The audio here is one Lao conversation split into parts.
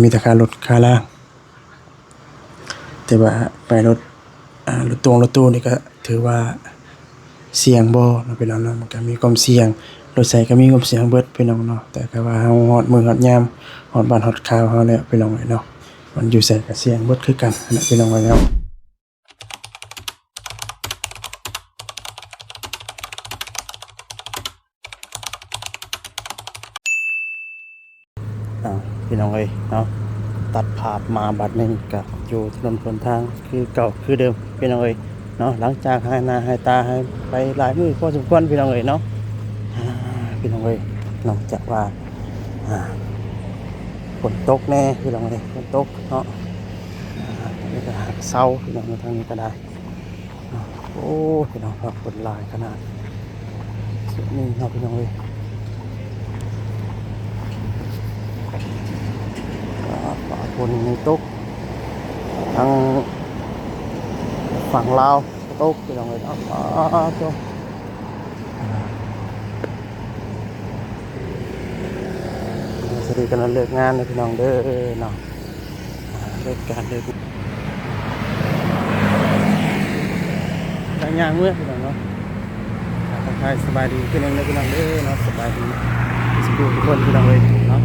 ມີແຕ່ຄ່າລົດຄ່າລາ. ແຕ່ວ່າໄປລົດ ອ່າ ລົດຕູ້ລົດຕູ້ນີ້ກໍຖືວ່າສ່ຽງບໍ່ເນາະ ພີ່ນ້ອງເນາະ, ມັນກໍມີຄວາມສ່ຽງ, ລົດໃສກໍມີຄວາມສ່ຽງເບິດ ພີ່ນ້ອງເນາະ. ແຕ່ກໍວ່າເຮົາຮອດມື້ຮອດຍາມ ຮອດບ້ານຮອດຄາວເຮົາແລ້ວ ພີ່ນ້ອງເອີຍເນາະ, ມັນຢູ່ໃສກໍສ່ຽງເບິດຄືກັນຫັ້ນແຫຼະ ພີ່ນ້ອງເອີຍເນາະ. ອ່າ ພີ່ນ້ອງເອີຍເນາະ, ຕັດພາບມາບັດນີ້ກະຢູ່ຖະໜົນຫົນທາງຄືເກົ່າຄືເດີມ ພີ່ນ້ອງເອີຍເນາະ. ຫຼັງຈາກຫາຍໜ້າຫາຍຕາ ຫາຍໄປຫຼາຍມື້ພໍສົມຄວນ ພີ່ນ້ອງເອີຍເນາະ. ອ່າ ພີ່ນ້ອງເອີຍ ນອກຈາກວ່າ ອ່າ ຝົນຕົກແດ່ ພີ່ນ້ອງເອີຍ, ຝົນຕົກເນາະ. ອ່າ ອັນນີ້ກໍຫາກເຊົາ ພີ່ນ້ອງເອີຍ, ທາງນີ້ກໍໄດ້. ໂອ້ ພີ່ນ້ອງ ຟ້າຝົນຫຼາຍຂະໜາດນີ້ເນາະ ພີ່ນ້ອງເອີຍ. ຟ້າຝົນນີ້ຕົກ ທາງຝັ່ງລາວກໍຕົກ ພີ່ນ້ອງເອີຍ. ອ້າ ໂທ້ ສະດີກັນເລີກງານເດີ ພີ່ນ້ອງເດີເນາະ. ອ່າ ເລີກການເລີກ ກະຍ່າງເມືອ ພີ່ນ້ອງເນາະ. ອ່າ ທັກທາຍສະບາຍດີຄືໜຶ່ງເດີ ພີ່ນ້ອງເດີເນາະ, ສະບາຍດີສຸກທຸກຄົນ ພີ່ນ້ອງເອີຍເນາະ.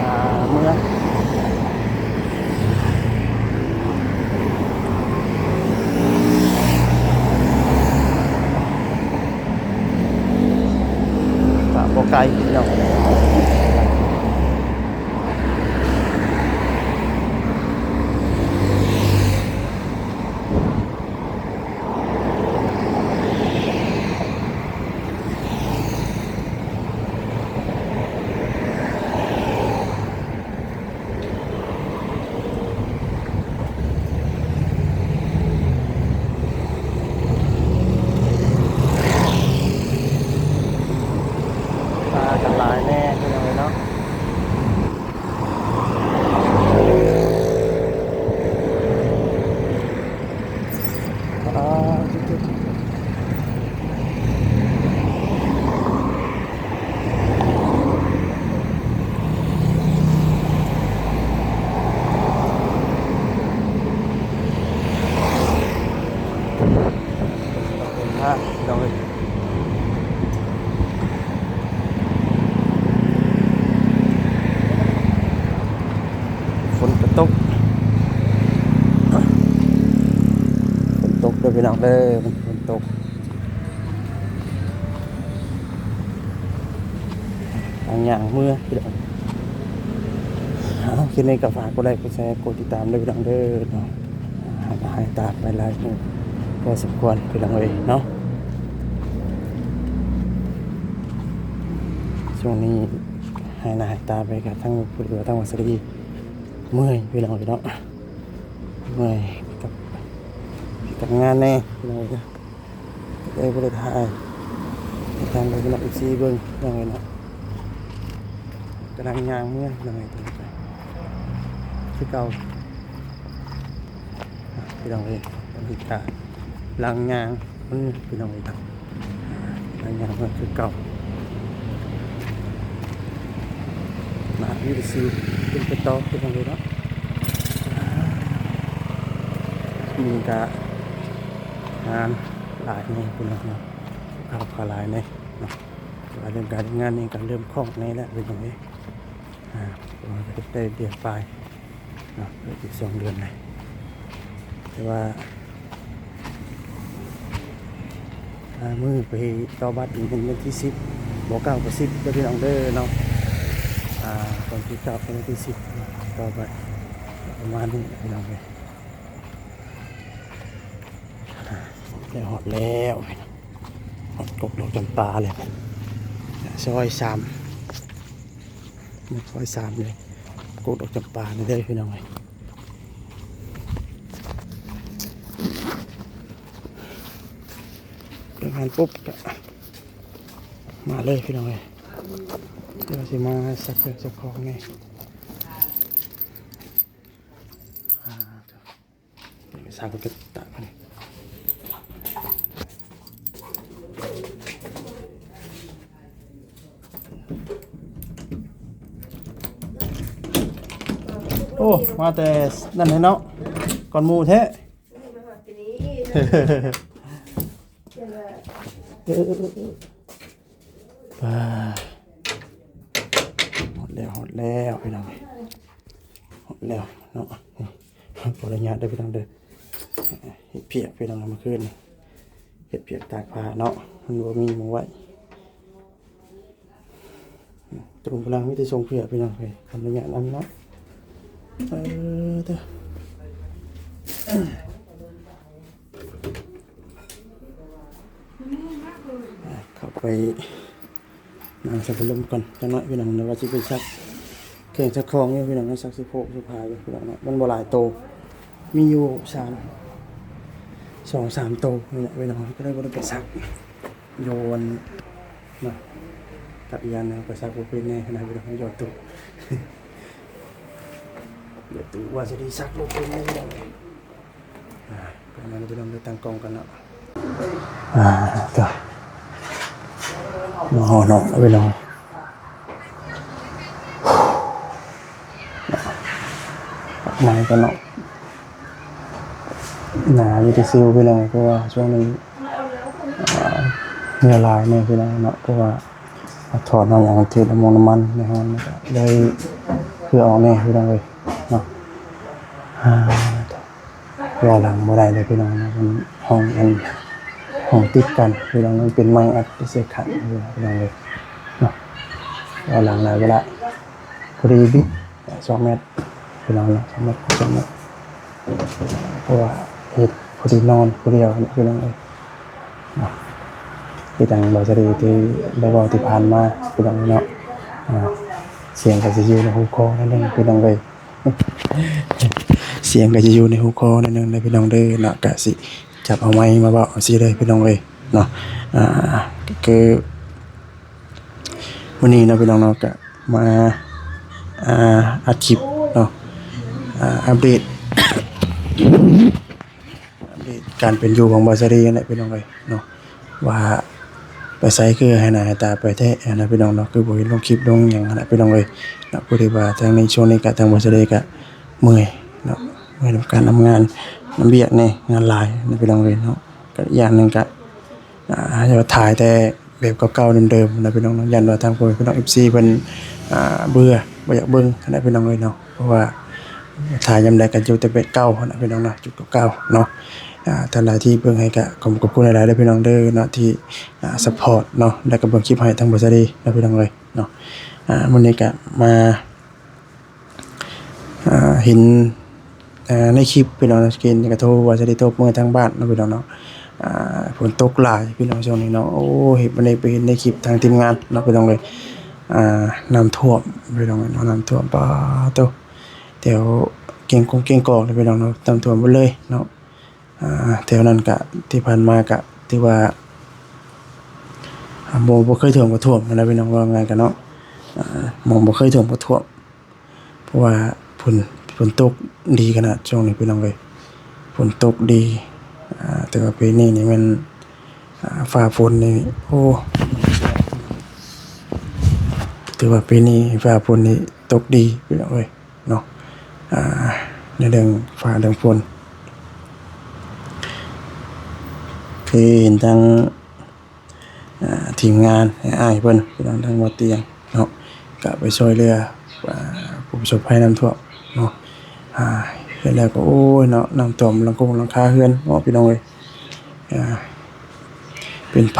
ອ່າ ເມືອ ກະບໍ່ໄກພີ່ນ້ອງ. ປາກໍຫຼາຍແດ່ ພີ່ນ້ອງເອີຍເນາະ. ອ່າ ຈຸດໆ ຝົນກໍຕົກ ຝົນຕົກເດີພີ່ນ້ອງເດີ ຝົນຕົກ. ທາງຍ່າງເມືອພີ່ນ້ອງ. ເອົາ ຄລິບນີ້ກໍຝາກກົດໄລ ກົດແຊ ກົດຕິດຕາມເດີພີ່ນ້ອງເດີເນາະ. ຫາຍໜ້າຫາຍຕາໄປຫຼາຍມື້ພໍສົມຄວນພີ່ນ້ອງເອີຍເນາະ. ຊ່ວງນີ້ຫາຍໜ້າຫາຍຕາໄປກັບທັງຜູ້ດີວ່າທັງວ່າສະດີ ເມື່ອຍພີ່ນ້ອງເອີຍເນາະ, ເມື່ອຍກັບ ກັບງານແດ່ພີ່ນ້ອງເອີຍ. ເອີ ບໍ່ໄດ້ຖ່າຍ ຖ່າຍໃຫ້ພີ່ນ້ອງເອັຟຊີເບິ່ງພີ່ນ້ອງເອີຍເນາະ. ກຳລັງຍ່າງເມືອພີ່ນ້ອງເອີຍ ຄືເກົ່າພີ່ນ້ອງເອີຍ. ຕອນນີ້ກະກຳລັງຍ່າງມືພີ່ນ້ອງເອີຍເນາະ, ກຳລັງຍ່າງມືຄືເກົ່າ. ໜ້າວິວຊິວຂຶ້ນໄປຕໍ່ພີ່ນ້ອງເອີຍເນາະ. ມື້ນີ້ກະງານ ຫຼາຍແດ່ພີ່ນ້ອງເນາະ, ເຂົ້າກໍຫຼາຍແດ່ເນາະ. ແຕ່ວ່າເລື່ອງການເຮັດງານນີ້ກໍເລີ່ມຄ່ອງແດ່ແລ້ວພີ່ນ້ອງເອີຍ. ອ່າ ເພາະວ່າກໍໄດ້ເດືອນປາຍເນາະ, ເອີ ອີກສອງເດືອນແລ້ວ. ແຕ່ວ່າ ອ່າ ມື້ໄປຕໍ່ບັດນີ້ແມ່ນວັນທີສິບ ບໍ່ ເກົ້າກັບສິບເດີພີ່ນ້ອງເດີເນາະ. ອ່າ ວັນທີເກົ້າກັບວັນທີສິບຕໍ່ບັດ ປະມານນີ້ພີ່ນ້ອງເອີຍ. ໄດ້ຮອດແລ້ວ ຮອດກົກດອກຈຳປາແລ້ວ ຊອຍສາມ ຊອຍສາມເລີຍ ກົກດອກຈຳປານີ້ເດີພີ່ນ້ອງເອີຍ. ເລີກງານປຸບກະມາເລີຍພີ່ນ້ອງເອີຍ, ດຽວຊິມາຊັກເຄື່ອງຊັກຂອງແດ່. ອ່າ ສ້າງເປັນຕາບັດນີ້. ໂອ້ ມາແຕ່ນັ້ນແຫຼະເນາະ ກ່ອນໝູ່ແທ້. ເອີ ປາ ຮອດແລ້ວ ຮອດແລ້ວພີ່ນ້ອງ ຮອດແລ້ວເນາະ. ຂໍອະນຸຍາດເດີພີ່ນ້ອງເດີ ເຮັດພຽກພີ່ນ້ອງ ເມື່ອຄືນນີ້ ເຮັດພຽກຕາກຜ້າເນາະ ມັນບໍ່ມີໝ່ອງໄວ້. ຕະລຸມພະລັງມີແຕ່ສົ່ງເພືອກພີ່ນ້ອງເອີຍ ທຳລະຍະນຳເນາະ. ເອີ ເດີ ເຂົ້າໄປນັ່ງສັກອາລົມກ່ອນຈັກໜ້ອຍພີ່ນ້ອງ ແລ້ວວ່າຊິໄປຊັກເຄື່ອງຊັກຂອງຢູ່ພີ່ນ້ອງ ຊັກເສື້ອໂພກເສື້ອຜ້າຢູ່ພີ່ນ້ອງເນາະ. ມັນບໍ່ຫຼາຍໂຕ ມີຢູ່ສາມ ສອງສາມໂຕນີ້ແຫຼະພີ່ນ້ອງ ກໍເລີຍບໍ່ໄດ້ໄປຊັກ. ໂຍນເນາະ ກັບອີກຢ່າງໜຶ່ງກໍຊັກບໍ່ເປັນແດ່ນະ ໄປຢອດຕູ້ ຢອດຕູ້ວ່າຊິໄດ້ຊັກບໍ່ເປັນແດ່. ອ່າ ປະມານນີ້ ພີ່ນ້ອງ ໄດ້ຕັ້ງກ້ອງກັນເນາະ. ອ່າ ກໍ ມາຮອດເນາະ ພີ່ນ້ອງ ໃໝ່ກັນເນາະ. ໜາມີແຕ່ຊິວພີ່ນ້ອງ ເພາະວ່າຊ່ວງນີ້ ເຫື່ອຫຼາຍແນ່ພີ່ນ້ອງເນາະ ເພາະວ່າຖອນເອົາຫຍັງ ຖືກນ້ຳມັນ ນ້ຳມັນໃນຫ້ອງ ໄດ້ເຫື່ອອອກແນ່ພີ່ນ້ອງເອີຍເນາະ. ເວົ້າຫຼັງບໍ່ໄດ້ເລີຍພີ່ນ້ອງເນາະ ມັນຫ້ອງ ອັນ ຫ້ອງຕິດກັນພີ່ນ້ອງ ມັນເປັນໄມ້ອັດເສກຂັນພີ່ນ້ອງເອີຍເນາະ. ເວົ້າຫຼັງຫຼາຍບໍ່ໄດ້ ພໍດີບິດສອງແມັດພີ່ນ້ອງເນາະ ສອງແມັດ ສອງແມັດ ເພາະວ່າເຮັດພໍດີນອນຜູ້ດຽວນີ້ພີ່ນ້ອງເອີຍເນາະ. ຄືດັ່ງບ່າວສາລີທີ່ໄດ້ເວົ້າທີ່ຜ່ານມາພີ່ນ້ອງເນາະ ອ່າ ສຽງກໍຊິຢູ່ໃນຫູຄໍໜ້ອຍໜຶ່ງພີ່ນ້ອງເອີຍ ສຽງກໍຊິຢູ່ໃນຫູຄໍໜ້ອຍໜຶ່ງເດີພີ່ນ້ອງເດີເນາະ. ກະຊິຈັບເອົາໄມມາເວົ້າຈັ່ງຊີ້ເລີຍພີ່ນ້ອງເອີຍເນາະ. ອ່າ ກໍຄື ມື້ນີ້ເນາະພີ່ນ້ອງເນາະ ກະມາ ອ່າ ອັດຄລິບເນາະ ອ່າ ອັບເດດ ອັບເດດການເປັນຢູ່ຂອງບ່າວສາລີຫັ້ນແຫຼະພີ່ນ້ອງເອີຍເນາະ ວ່າໄປໃສຄືຫາຍໜ້າຫາຍຕາໄປແທ້ຫັ້ນນະພີ່ນ້ອງເນາະ ຄືບໍ່ເຫັນລົງຄລິບລົງຫຍັງຫັ້ນນະພີ່ນ້ອງເອີຍເນາະ. ພໍດີວ່າທາງໃນຊ່ວງນີ້ກະທາງບ່າວສາລີກະເມື່ອຍເນາະ ເມື່ອຍນຳການນຳງານນຳວຽກແດ່ ງານຫຼາຍນະພີ່ນ້ອງເອີຍເນາະ. ກະອີກຢ່າງໜຶ່ງກະ ອ່າ ຢ່າວ່າຖ່າຍແຕ່ ແບບເກົ່າໆເດີມໆນະພີ່ນ້ອງເນາະ ຢ້ານວ່າທາງພໍ່ແມ່ພີ່ນ້ອງເອັຟຊີເພິ່ນ ອ່າ ເບື່ອ ບໍ່ຢາກເບິ່ງຫັ້ນນະພີ່ນ້ອງເອີຍເນາະ ເພາະວ່າຖ່າຍຍາມໃດກໍຢູ່ແຕ່ແບບເກົ່າຫັ້ນນະພີ່ນ້ອງເນາະ ຈຸດເກົ່າໆເນາະ. ອ່າ ທ່ານໃດທີ່ເບິ່ງໃຫ້ກໍຂອບ ຂອບຄຸນຫຼາຍໆເດີພີ່ນ້ອງເດີເນາະ ທີ່ ອ່າ ຊັບພອດເນາະ ແລ້ວກໍເບິ່ງຄລິບໃຫ້ທາງບ່າວສາລີເນາະພີ່ນ້ອງເອີຍເນາະ. ອ່າ ມື້ນີ້ກໍມາ ອ່າ ເຫັນ ອ່າ ໃນຄລິບພີ່ນ້ອງເນາະ ເຫັນກະໂທວ່າຊິໄດ້ໂທເມືອທາງບ້ານເນາະພີ່ນ້ອງເນາະ. ອ່າ ຝົນຕົກຫຼາຍພີ່ນ້ອງຊ່ວງນີ້ເນາະ ໂອ້ ເຫັນ ວັນນີ້ໄປເຫັນໃນຄລິບທາງທີມງານເນາະພີ່ນ້ອງເອີຍ ອ່າ ນ້ຳຖ້ວມພີ່ນ້ອງເນາະ ນ້ຳຖ້ວມ ປາໂຕ ແຖວເກງກົງເກງກອກເລີຍພີ່ນ້ອງເນາະ ນ້ຳຖ້ວມເບິດເລີຍເນາະ. ອ່າ ແຖວນັ້ນກະ ທີ່ຜ່ານມາກະຖືວ່າ ອ່າ ບໍ່ ບໍ່ເຄີຍຖ້ວມກໍຖ້ວມຫັ້ນນະພີ່ນ້ອງ ເວົ້າງ່າຍກະເນາະ ອ່າ ໝ່ອງບໍ່ເຄີຍຖ້ວມກໍຖ້ວມ ເພາະວ່າຝົນ ຝົນຕົກດີຂະໜາດຊ່ວງນີ້ພີ່ນ້ອງເອີຍ ຝົນຕົກດີ. ອ່າ ແຕ່ວ່າປີນີ້ນີ້ແມ່ນ ອ່າ ຟ້າຝົນນີ້ ໂອ້ ຖືວ່າປີນີ້ຟ້າຝົນນີ້ຕົກດີພີ່ນ້ອງເອີຍເນາະ. ອ່າ ໃນເລື່ອງຟ້າເລື່ອງຝົນ ຄືເຫັນທາງ ອ່າ ທີມງານ ອ້າຍເພິ່ນ ພີ່ນ້ອງ ທາງບໍ່ຕຽງເນາະ ກະໄປຊ່ວຍເຫຼືອ ອ່າ ຜູ້ປະສົບໄພນ້ຳຖ້ວມເນາະ. ອ່າ ເຫັນແລ້ວກໍ ໂອ້ຍເນາະ ນ້ຳຖ້ວມຫຼັງຄົງຫຼັງຄາເຮືອນເນາະ ພີ່ນ້ອງເອີຍ. ອ່າ ເປັນໄພ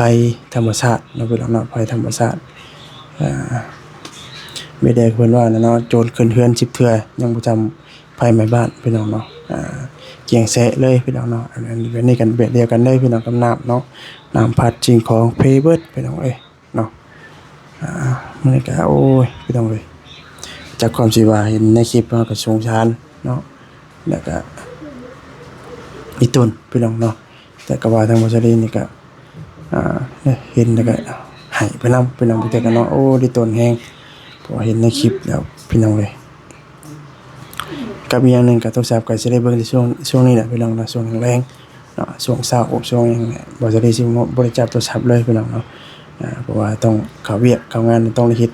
ທຳມະຊາດເນາະ ພີ່ນ້ອງເນາະ ໄພທຳມະຊາດ. ອ່າ ມີແຕ່ເພິ່ນວ່າແຫຼະເນາະ ໂຈນຂຶ້ນເຮືອນສິບເທື່ອ ຍັງບໍ່ຈຳ ໄຟໄໝ້ບ້ານພີ່ນ້ອງເນາະ. ອ່າ ກຽງແຊະເລີຍພີ່ນ້ອງເນາະ. ອັນ ອັນ ແບບນີ້ກັນ ແບບດຽວກັນເລີຍພີ່ນ້ອງກັບນ້ຳເນາະ. ນ້ຳພັດສິ່ງຂອງເພເບິດພີ່ນ້ອງເອີຍເນາະ. ອ່າ ມື້ນີ້ກະ ໂອ້ຍ ພີ່ນ້ອງເອີຍ ຈັກຄວາມຊິວ່າ ເຫັນໃນຄລິບເຮົາກະສົງສານເນາະ ແລ້ວກະອີ່ຕົນພີ່ນ້ອງເນາະ. ແຕ່ກໍວ່າທາງບ່າວສາລີນີ້ກະ ອ່າ ເຫັນແລ້ວກະໄຫ້ໄປນຳພີ່ນ້ອງ ບາງເທື່ອກະເນາະ. ໂອ້ ດີຕົນແຮງ ເພາະວ່າເຫັນໃນຄລິບແລ້ວພີ່ນ້ອງເອີຍ. ກັບອີກຢ່າງໜຶ່ງກະໂທລະສັບກະຊິໄດ້ເບິ່ງແຕ່ຊ່ວງ ຊ່ວງນີ້ແຫຼະພີ່ນ້ອງເນາະ ຊ່ວງແລງໆເນາະ ຊ່ວງເຊົ້າ ຊ່ວງຫຍັງ ບ່າວສາລີຊິບໍ່ໄດ້ຈັບໂທລະສັບເລີຍພີ່ນ້ອງເນາະ. ອ່າ ເພາະວ່າຕ້ອງເຂົ້າວຽກເຂົ້າງານ ຕ້ອງໄດ້ເຮັດ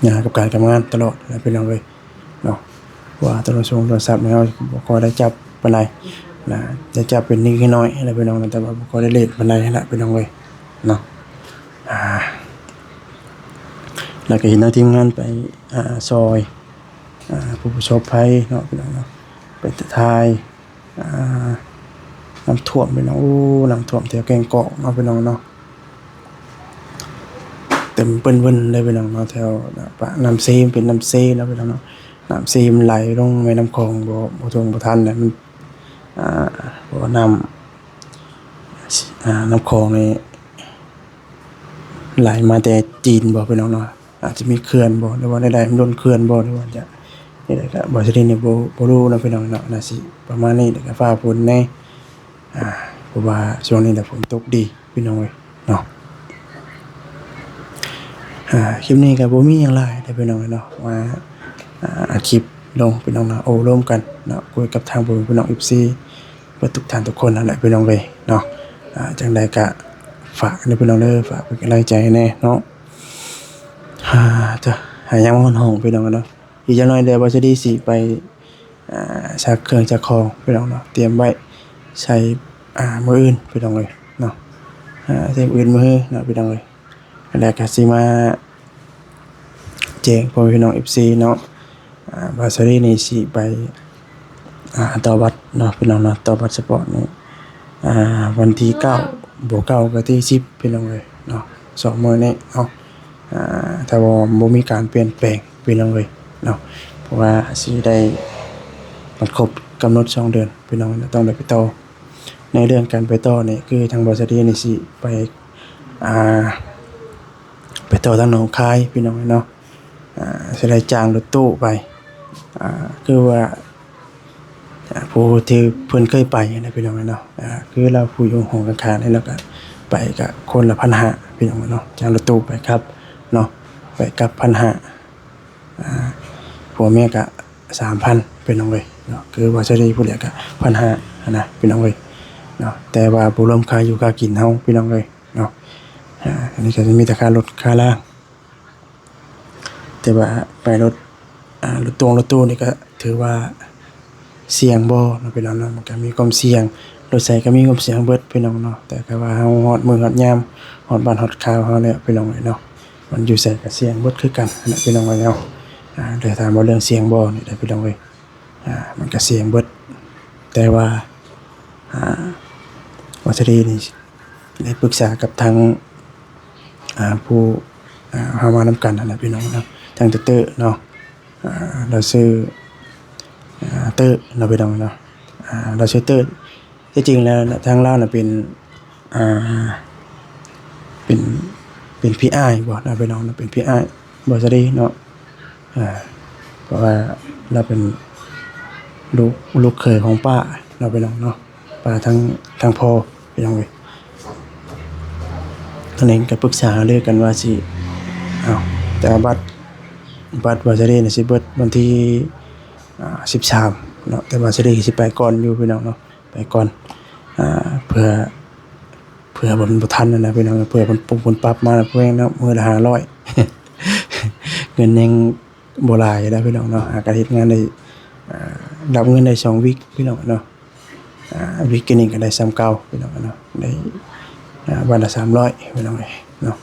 ຫຍັງກັບການກັບງານຕະຫຼອດນະພີ່ນ້ອງເອີຍເນາະ. ເພາະວ່າໂທລະສົງໂທລະສັບນີ້ເຮົາບໍ່ຄ່ອຍໄດ້ຈັບປານໃດນະ ຈະຈັບເປັນນິດໜ້ອຍແຫຼະພີ່ນ້ອງ ແຕ່ວ່າບໍ່ຄ່ອຍໄດ້ຫຼິ້ນປານໃດຫັ້ນລະພີ່ນ້ອງເອີຍເນາະ. ອ່າ ແລ້ວກໍເຫັນທາງທີມງານໄປ ອ່າ ຊ່ອຍ ອ່າ ຜູ້ປະສົບໄພເນາະພີ່ນ້ອງເນາະ ໄປຖ່າຍ ອ່າ ນ້ຳຖ້ວມພີ່ນ້ອງ. ໂອ້ ນ້ຳຖ້ວມແຖວແກ້ງກອກເນາະພີ່ນ້ອງເນາະ ເຕັມເປີ້ນເວີ້ນເລີຍພີ່ນ້ອງເນາະ. ແຖວປາກນ້ຳເຊ ເປັນນ້ຳເຊເນາະພີ່ນ້ອງເນາະ ນ້ຳເຊມັນໄຫຼລົງແມ່ນ້ຳຂອງ ບໍ່ ບໍ່ທົ່ງບໍ່ທັນແຫຼະ ມັນ ອ່າ ເພາະວ່ານ້ຳ ອ່າ ນ້ຳຂອງນີ້ໄຫຼມາແຕ່ຈີນບໍພີ່ນ້ອງເນາະ ອາດຈະມີເຂື່ອນບໍ ຫຼືວ່າໃດໆ ມັນລົ້ນເຂື່ອນບໍ ຫຼືວ່າຈະ ນີ້ແຫຼະ ກໍບໍ່ສະເດັດນີ້ ບໍ່ ບໍ່ຮູ້ເນາະພີ່ນ້ອງເນາະ ໜ້າຊິປະມານນີ້ ແລ້ວກໍຟ້າຝົນແດ່ ອ່າ ເພາະວ່າຊ່ວງນີ້ແຫຼະຝົນຕົກດີພີ່ນ້ອງເອີຍເນາະ. ອ່າ ຄລິບນີ້ກໍບໍ່ມີຫຍັງຫຼາຍເດ້ພີ່ນ້ອງເອີຍເນາະ ມາ ອ່າ ອັດຄລິບລົງພີ່ນ້ອງເນາະ ໂອ້ລົມກັນເນາະ ຄຸຍກັບທາງພໍ່ແມ່ພີ່ນ້ອງ ເອັຟຊີ ເບິດທຸກທ່ານທຸກຄົນຫັ້ນແຫຼະພີ່ນ້ອງເອີຍເນາະ. ອ່າ ຈັ່ງໃດກໍຝາກເດີພີ່ນ້ອງເດີ ຝາກເປັນກຳລັງໃຈໃຫ້ແດ່ເນາະ. ອ່າ ຈະຫາຍາມຮ້ອນຫ້ອງພີ່ນ້ອງເນາະ. ອີກຈັກໜ້ອຍແລ້ວ ບ່າວສາລີຊິໄປ ອ່າ ຊັກເຄື່ອງຊັກຂອງພີ່ນ້ອງເນາະ ຕຽມໄວ້ໃສ່ ອ່າ ມື້ອື່ນພີ່ນ້ອງເອີຍເນາະ ອ່າ ໃສ່ມື້ອື່ນມື້ຮືເນາະພີ່ນ້ອງເອີຍ. ແລ້ວກໍຊິມາແຈ້ງພໍ່ແມ່ພີ່ນ້ອງ ເອັຟຊີ ເນາະ ອ່າ ບ່າວສາລີນີ້ຊິໄປ ອ່າ ຕໍ່ບັດເນາະພີ່ນ້ອງເນາະ ຕໍ່ບັດສະປອດນີ້ ອ່າ ວັນທີເກົ້າ ບໍ່ເກົ້າກໍທີສິບພີ່ນ້ອງເອີຍເນາະ ສອງມື້ນີ້ເນາະ. ອ່າ ຖ້າວ່າບໍ່ມີການປ່ຽນແປງພີ່ນ້ອງເອີຍເນາະ ເພາະວ່າຊິໄດ້ ມັນຄົບກຳນົດສອງເດືອນພີ່ນ້ອງເນາະ ຕ້ອງໄດ້ໄປຕໍ່. ໃນເລື່ອງການໄປຕໍ່ນີ້ ຄືທາງບ່າວສາລີນີ້ຊິໄປ ອ່າ ໄປຕໍ່ທາງໜອງຄາຍພີ່ນ້ອງເນາະ ອ່າ ຊິໄດ້ຈ້າງລົດຕູ້ໄປ ອ່າ ຄືວ່າ ອ່າ ຜູ້ທີ່ເພິ່ນເຄີຍໄປນະພີ່ນ້ອງເນາະ ອ່າ ຄືລາວຜູ້ຢູ່ຫ້ອງຂ້າງໆນີ້ ແລ້ວກໍໄປກໍຄົນລະພັນຫ້າພີ່ນ້ອງເນາະ ຈ້າງລົດຕູ້ໄປກັບເນາະ ໄປກັບພັນຫ້າ ອ່າ ຜົວເມຍກະສາມພັນພີ່ນ້ອງເອີຍເນາະ ຄືວ່າສະເລ່ຍຜູ້ເດຍກະພັນຫ້າຫັ້ນນະພີ່ນ້ອງເອີຍເນາະ ແຕ່ວ່າບໍ່ລວມຄ່າຢູ່ຄ່າກິນເຮົາພີ່ນ້ອງເອີຍເນາະ. ອ່າ ອັນນີ້ກໍຈະມີແຕ່ຄ່າລົດຄ່າລາ ແຕ່ວ່າໄປລົດ ອ່າ ລົດຕົງລົດຕູ້ນີ້ກໍຖືວ່າສ່ຽງບໍ່ເນາະພີ່ນ້ອງເນາະ ມັນກໍມີຄວາມສ່ຽງ ລົດໃສກໍມີຄວາມສ່ຽງເບິດພີ່ນ້ອງເນາະ ແຕ່ກໍວ່າເຮົາຮອດມື້ຮອດຍາມ ຮອດບ້ານຮອດຄາວເຮົາແລ້ວພີ່ນ້ອງເອີຍເນາະ ມັນຢູ່ໃສກໍສ່ຽງເບິດຄືກັນຫັ້ນແຫຼະພີ່ນ້ອງເອີຍເນາະ. ອ່າ ແຕ່ຖາມວ່າເລື່ອງສ່ຽງບໍ່ນີ້ເດີພີ່ນ້ອງເອີຍ ອ່າ ມັນກໍສ່ຽງເບິດ ແຕ່ວ່າ ອ່າ ວ່າຈະດີນີ້ໄດ້ປຶກສາກັບທາງ ອ່າ ຜູ້ ອ່າ ເຮົາມານຳກັນຫັ້ນນະພີ່ນ້ອງເນາະ ທາງເຕີເນາະ ອ່າ ລາວຊື່ ອ່າ ເຕີເນາະພີ່ນ້ອງເນາະ ອ່າ ລາວຊື່ເຕີ ທີ່ຈິງແລ້ວນະ ທາງລາວນະເປັນ ອ່າ ເປັນ ເປັນພີ່ອ້າຍບໍ່ເນາະພີ່ນ້ອງເນາະ ເປັນພີ່ອ້າຍບໍ່ສະດີເນາະ ອ່າ ເພາະວ່າລາວເປັນລູກ ລູກເຂີຍຂອງປ້າເນາະພີ່ນ້ອງເນາະ ປ້າທາງ ທາງພໍ່ພີ່ນ້ອງເອີຍ. ຕອນນີ້ກໍປຶກສາຫາລືກັນວ່າຊິ ເອົາ ແຕ່ວ່າບັດ ບັດບໍ່ສະດີນະຊິເບິດວັນທີ ອ່າ ສິບສາມເນາະ ແຕ່ວ່າສະດີຊິໄປກ່ອນຢູ່ພີ່ນ້ອງເນາະ ໄປກ່ອນ ອ່າ ເພື່ອ ເພື່ອມັນບໍ່ທັນຫັ້ນນະພີ່ນ້ອງ ເພື່ອເພິ່ນປຸບເພິ່ນປັບມາແລ້ວ ເພື່ອເນາະ ມື້ລະຫ້າຮ້ອຍ ເງິນຍັງບໍ່ຫຼາຍນະພີ່ນ້ອງເນາະ ຫາກະເຮັດງານໄດ້ ອ່າ ຮັບເງິນໄດ້ສອງວິກພີ່ນ້ອງເນາະ ອ່າ ວິກໜຶ່ງກະໄດ້ສ່ຳເກົ່າພີ່ນ້ອງເນາະ ໄດ້ ອ່າ ວັນລະສາມຮ້ອຍພີ່ນ້ອງເອີຍເນາະ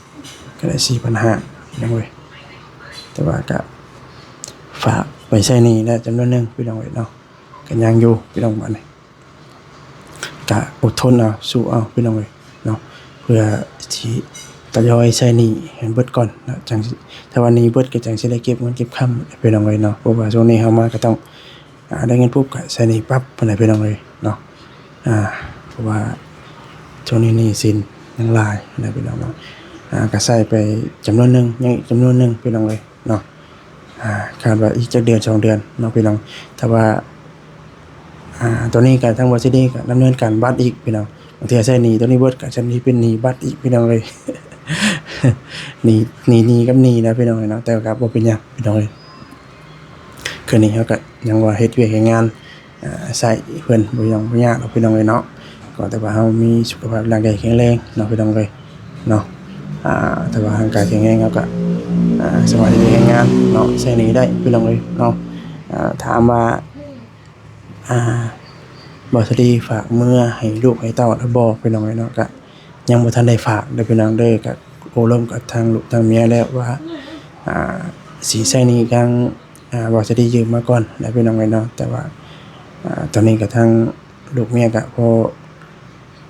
ກະໄດ້ສີ່ພັນຫ້າພີ່ນ້ອງເອີຍ ແຕ່ວ່າກະຝາກໄປໃຊ້ໜີ້ແລ້ວຈຳນວນໜຶ່ງພີ່ນ້ອງເອີຍເນາະ ກະຍັງຢູ່ພີ່ນ້ອງ ບາດນີ້ ກະອົດທົນເອົາ ສູ້ເອົາພີ່ນ້ອງເອີຍເນາະ ເພື່ອຊິທະຍອຍໃຊ້ໜີ້ໃຫ້ເບິດກ່ອນເນາະ ຈັ່ງຊິ ຖ້າວ່າໜີ້ເບິດກໍຈັ່ງຊິໄດ້ເກັບເງິນເກັບຄຳພີ່ນ້ອງເອີຍເນາະ ເພາະວ່າຊ່ວງນີ້ເຮົາມາກໍຕ້ອງ ອ່າ ໄດ້ເງິນປຸບກໍໃຊ້ໜີ້ປັບຫັ້ນແຫຼະພີ່ນ້ອງເອີຍເນາະ ອ່າ ເພາະວ່າຊ່ວງນີ້ໜີ້ສິນຍັງຫຼາຍຫັ້ນແຫຼະພີ່ນ້ອງເນາະ ອ່າ ກໍໃຊ້ໄປຈຳນວນໜຶ່ງ ຍັງອີກຈຳນວນໜຶ່ງພີ່ນ້ອງເອີຍເນາະ ອ່າ ຄາດວ່າອີກຈັກເດືອນສອງເດືອນເນາະພີ່ນ້ອງ ຖ້າວ່າ ອ່າ ຕອນນີ້ກໍທາງບໍລິສັດນີ້ກໍດຳເນີນການບັດອີກພີ່ນ້ອງ ບາງເທື່ອໃຊ້ໜີ້ຕົວນີ້ເບິດກໍຈະມີເປັນໜີ້ບັດອີກພີ່ນ້ອງເອີຍ ໜີ້ ໜີ້ ໜີ້ກັບໜີ້ນະພີ່ນ້ອງເອີຍເນາະ ແຕ່ກໍບໍ່ເປັນຫຍັງພີ່ນ້ອງເອີຍ ຄືນີ້ເຮົາກໍຍັງວ່າເຮັດວຽກເຮັດງານ ອ່າ ໃຊ້ເພິ່ນບໍ່ຫຍັງບໍ່ຍາກດອກພີ່ນ້ອງເອີຍເນາະ ກໍແຕ່ວ່າເຮົາມີສຸຂະພາບຮ່າງກາຍແຂງແຮງເນາະພີ່ນ້ອງເອີຍເນາະ ອ່າ ແຕ່ວ່າຮ່າງກາຍແຂງແຮງເຮົາກໍ ອ່າ ສາມາດເຮັດວຽກເຮັດງານເນາະ ໃຊ້ໜີ້ໄດ້ພີ່ນ້ອງເອີຍເນາະ ອ່າ ຖາມວ່າ ອ່າ ບ່າວສາລີຝາກເມືອໃຫ້ລູກໃຫ້ເຕົ້າແລ້ວບໍ່ ພີ່ນ້ອງເອີຍເນາະ? ກະຍັງບໍ່ທັນໄດ້ຝາກເດີພີ່ນ້ອງເດີ ກະໂອ້ລົມກັບທາງລູກທາງເມຍແລ້ວວ່າ ອ່າ ຊິໃຊ້ໜີ້ທາງ ອ່າ ບ່າວສາລີຢືມມາກ່ອນແຫຼະພີ່ນ້ອງເອີຍເນາະ. ແຕ່ວ່າ ອ່າ ຕອນນີ້ກະທາງລູກເມຍກະພໍ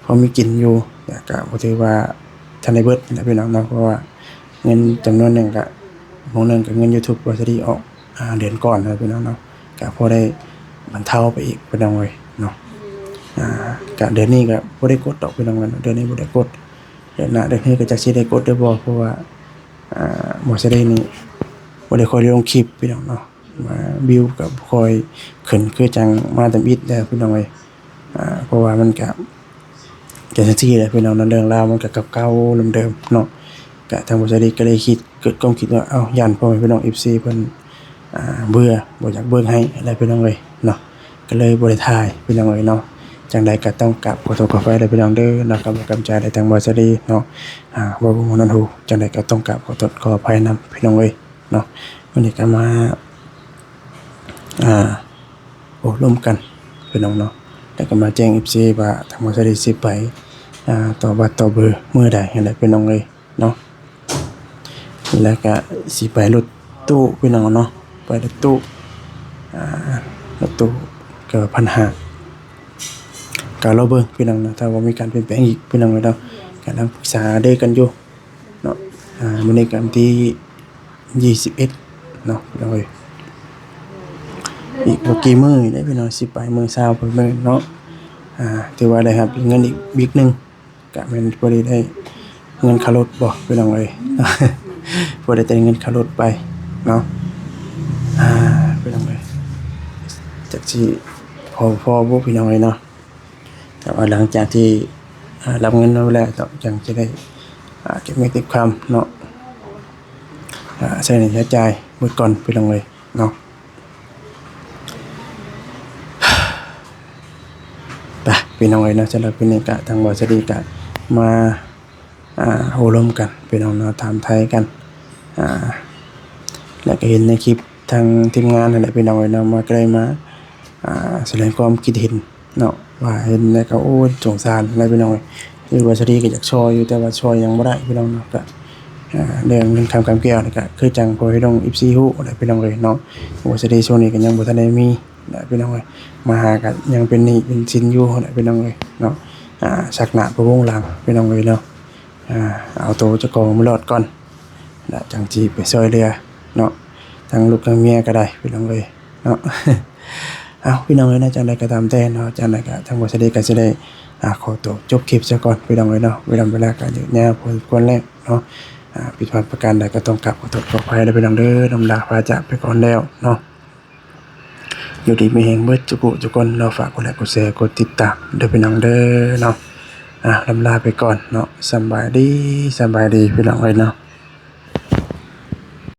ພໍມີກິນຢູ່ ແຕ່ກະບໍ່ຖືວ່າທັນໄດ້ເບິດແຫຼະພີ່ນ້ອງເນາະ ເພາະວ່າເງິນຈຳນວນໜຶ່ງກະ ໝ່ອງໜຶ່ງກະເງິນຢູທູບບ່າວສາລີອອກ ອ່າ ເດືອນກ່ອນນະພີ່ນ້ອງເນາະ ກະພໍໄດ້ບັນເທົາໄປອີກພີ່ນ້ອງເອີຍເນາະ. ອ່າ ກະເດືອນນີ້ກະບໍ່ໄດ້ກົດດອກພີ່ນ້ອງເອີຍເນາະ ເດືອນນີ້ບໍ່ໄດ້ກົດ ເດືອນໜ້າເດືອນນີ້ກະຈັກຊິໄດ້ກົດຫຼືບໍ່ ເພາະວ່າ ອ່າ ບ່າວສາລີນີ້ບໍ່ໄດ້ຄ່ອຍໄດ້ລົງຄລິບພີ່ນ້ອງເນາະ ວ່າວິວກະບໍ່ຄ່ອຍຂຶ້ນຄືຈັ່ງມາທຳອິດແລ້ວພີ່ນ້ອງເອີຍ. ອ່າ ເພາະວ່າມັນກະ ກະຈັ່ງຊີ້ແຫຼະພີ່ນ້ອງເນາະ ເລື່ອງລາວມັນກະເກົ່າໆເດີມໆເນາະ. ກະທາງບ່າວສາລີກະເລີຍຄິດ ເກີດຄວາມຄິດວ່າ ເອົ້າ ຢ້ານພໍ່ແມ່ພີ່ນ້ອງເອັຟຊີເພິ່ນ ອ່າ ເບື່ອ ບໍ່ຢາກເບິ່ງໃຫ້ແຫຼະພີ່ນ້ອງເອີຍເນາະ ກະເລີຍບໍ່ໄດ້ຖ່າຍພີ່ນ້ອງເອີຍເນາະ. ຈັ່ງໃດກະຕ້ອງກາບຂໍໂທດຂໍອະໄພເດີພີ່ນ້ອງເດີເນາະ ກະບໍ່ກຳໃຈໃດທາງບ່າວສາລີເນາະ ອ່າ ເວົ້າບໍ່ມ່ວນຫູ ຈັ່ງໃດກະຕ້ອງກາບຂໍໂທດຂໍອະໄພນຳພີ່ນ້ອງເອີຍເນາະ. ມື້ນີ້ກະມາ ອ່າ ໂອ້ລົມກັນພີ່ນ້ອງເນາະ ແລ້ວກະມາແຈ້ງເອັຟຊີວ່າທາງບ່າວສາລີຊິໄປ ອ່າ ຕໍ່ວັດຕໍ່ເບີມື້ໃດຫັ້ນແຫຼະພີ່ນ້ອງເອີຍເນາະ. ແລ້ວກະຊິໄປລົດຕູ້ພີ່ນ້ອງເນາະ ໄປລົດຕູ້ ອ່າ ລົດຕູ້ກະພັນຫ້າ ກະລໍເບິ່ງພີ່ນ້ອງເນາະ ຖ້າວ່າມີການປ່ຽນແປງອີກພີ່ນ້ອງເນາະ ກຳລັງປຶກສາຫາລືກັນຢູ່ ເນາະ. ອ່າ ມື້ນີ້ກະວັນທີຊາວເອັດເນາະພີ່ນ້ອງເອີຍ ອີກບໍ່ກີ່ມື້ນີ້ເດ້ພີ່ນ້ອງ ຊິໄປມື້ຊາວພຸ້ນເນາະ. ອ່າ ຖືວ່າໄດ້ຮັບເງິນອີກບິກໜຶ່ງ ກະແມ່ນພໍດີໄດ້ເງິນຄ່າລົດບໍ່ພີ່ນ້ອງເອີຍ ພໍໄດ້ແຕ່ເງິນຄ່າລົດໄປເນາະ. ອ່າ ພີ່ນ້ອງເອີຍ ຈັກຊິພໍ ພໍບໍ່ພີ່ນ້ອງເອີຍເນາະ. ແຕ່ວ່າຫຼັງຈາກທີ່ ອ່າ ຮັບເງິນມາແລ້ວ ຈັ່ງຈະໄດ້ ອ່າ ເກັບເງິນເກັບຄຳເນາະ ອ່າ ໃຊ້ໜີ້ໃຊ້ຈ່າຍໝົດກ່ອນພີ່ນ້ອງເອີຍເນາະ. ໄປພີ່ນ້ອງເອີຍເນາະ ສຳລັບມື້ນີ້ກະທາງບ່າວສາລີກະມາ ອ່າ ໂອ້ລົມກັນພີ່ນ້ອງເນາະ ຖາມໄຖ່ກັນ ອ່າ ແລ້ວກະເຫັນໃນຄລິບທາງທີມງານຫັ້ນແຫຼະພີ່ນ້ອງເອີຍເນາະ ມາ ກະເລີຍມາ ອ່າ ສະແດງຄວາມຄິດເຫັນເນາະ ວ່າເຫັນແລ້ວກະ ໂອ້ ສົງສານຫັ້ນແຫຼະພີ່ນ້ອງເອີຍ. ຄືວ່າສາລີກະຢາກຊ່ອຍຢູ່ ແຕ່ວ່າຊ່ອຍຫຍັງບໍ່ໄດ້ພີ່ນ້ອງເນາະ ກະ ອ່າ ເລື່ອງເງິນຄຳກຳແກ້ວນີ້ກະ ຄືຈັ່ງພໍ່ແມ່ພີ່ນ້ອງເອັຟຊີຮູ້ແຫຼະພີ່ນ້ອງເອີຍເນາະ ວ່າສາລີຊ່ວງນີ້ກະຍັງບໍ່ທັນໄດ້ມີ ນະພີ່ນ້ອງເອີຍ ມາຫາກະຍັງເປັນໜີ້ເປັນສິນຢູ່ນະພີ່ນ້ອງເອີຍເນາະ. ອ່າ ຊັກໜ້າພະວົງຫຼັງພີ່ນ້ອງເອີຍເນາະ ອ່າ ເອົາໂຕເຈົ້າຂອງໃຫ້ລອດກ່ອນ ລະຈັ່ງຊິໄປຊ່ອຍເຫຼືອເນາະ ທັງລູກທັງເມຍກະໄດ້ພີ່ນ້ອງເອີຍເນາະ. ເອົ້າ ພີ່ນ້ອງເອີຍເນາະ ຈັ່ງໃດກະຕາມແຕ່ເນາະ ຈັ່ງໃດກະທາງບ່າວສາລີກະຊິໄດ້ ອ່າ ຂໍໂຕຈົບຄລິບຊະກ່ອນພີ່ນ້ອງເອີຍເນາະ ເວລາ ເວລາກະຍາວພໍສົມຄວນແລ້ວເນາະ. ອ່າ ຜິດພາດປະການໃດກະຕ້ອງກາບຂໍໂທດຂໍອະໄພເດີພີ່ນ້ອງເດີ ລຳລາພາຈາກໄປກ່ອນແລ້ວເນາະ. ຢູ່ດີມີແຮງເບິດທຸກຜູ້ທຸກຄົນເນາະ ຝາກກົດໄລກົດແຊກົດຕິດຕາມເດີພີ່ນ້ອງເດີເນາະ. ອ່າ ລຳລາໄປກ່ອນເນາະ ສຳບາຍດີ ສຳບາຍດີພີ່ນ້ອງເອີຍເນາະ.